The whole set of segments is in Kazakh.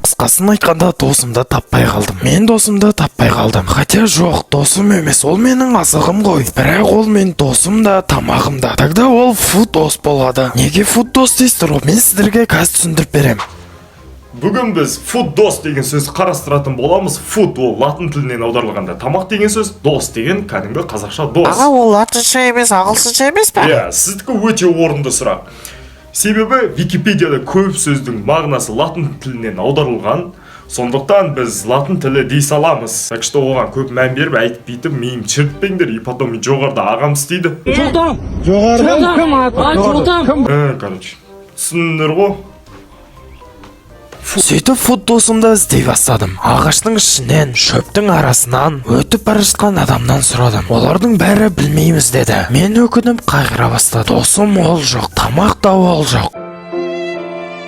Қысқасын айтқанда, досымды таппай қалдым. Мен досымды таппай қалдым. Хотя жоқ, досым емес, ол менің азығым ғой. Бірақ ол мен досым да, тамағым да. Тогда ол фуд дос болады. Неге фуд дос дейсіздер ғой? Мен сіздерге қазір түсіндіріп беремін. Бүгін біз фуд дос деген сөзді қарастыратын боламыз. Фуд — ол латын тілінен аударылғанда тамақ деген сөз, дос деген кәдімгі қазақша дос. Аға, ол латынша емес, ағылшынша емес па? Иә, сіздікі өте орынды сұрақ. Себебі Википедияда көп сөздің мағынасы латын тілінен аударылған. Сондықтан біз латын тілі дей саламыз. Так что оған көп мән беріп, айтып, бүйтіп миым шірітпеңдер. И потом мен жоғарыда ағам істейді. Жоғарыдан кім аты? Короче, түсіндіңдер ғой. Сөйтіп фуд досымды іздей бастадым. Ағаштың ішінен, шөптің арасынан, өтіп бара жатқан адамнан сұрадым. Олардың бәрі «білмейміз» деді. Мен өкініп, қайғыра бастадым. Досым ол жоқ, тамақ та ол жоқ.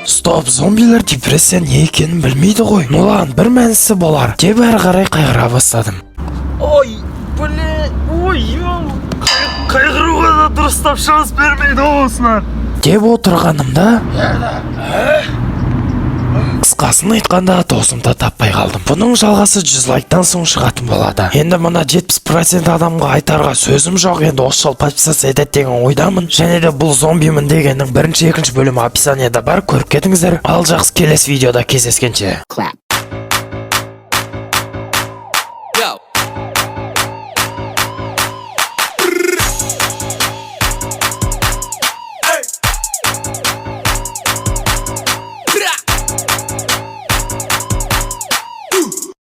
Стоп, зомбилер депрессия не екенін білмейді ғой. Ну ладно, бір мәнісі болар деп әрі қарай қайғыра бастадым. Ой, блин, ой, қайғыруға да дұрыстап шанс бермейді ғой осылар. Деп отырғанымда, қысқасын айтқанда, досымды таппай қалдым. Бұның жалғасы 100 лайктан соң шығатын болады. Енді мына 70% адамға айтарға сөзім жоқ. Енді осы жолы подписаться етеді деген ойдамын. Және де бұл зомбимін дегеннің бірінші, екінші бөлімі описанияда бар, көріп кетіңіздер. Ал жақсы, келесі видеода кездескенше. Clap.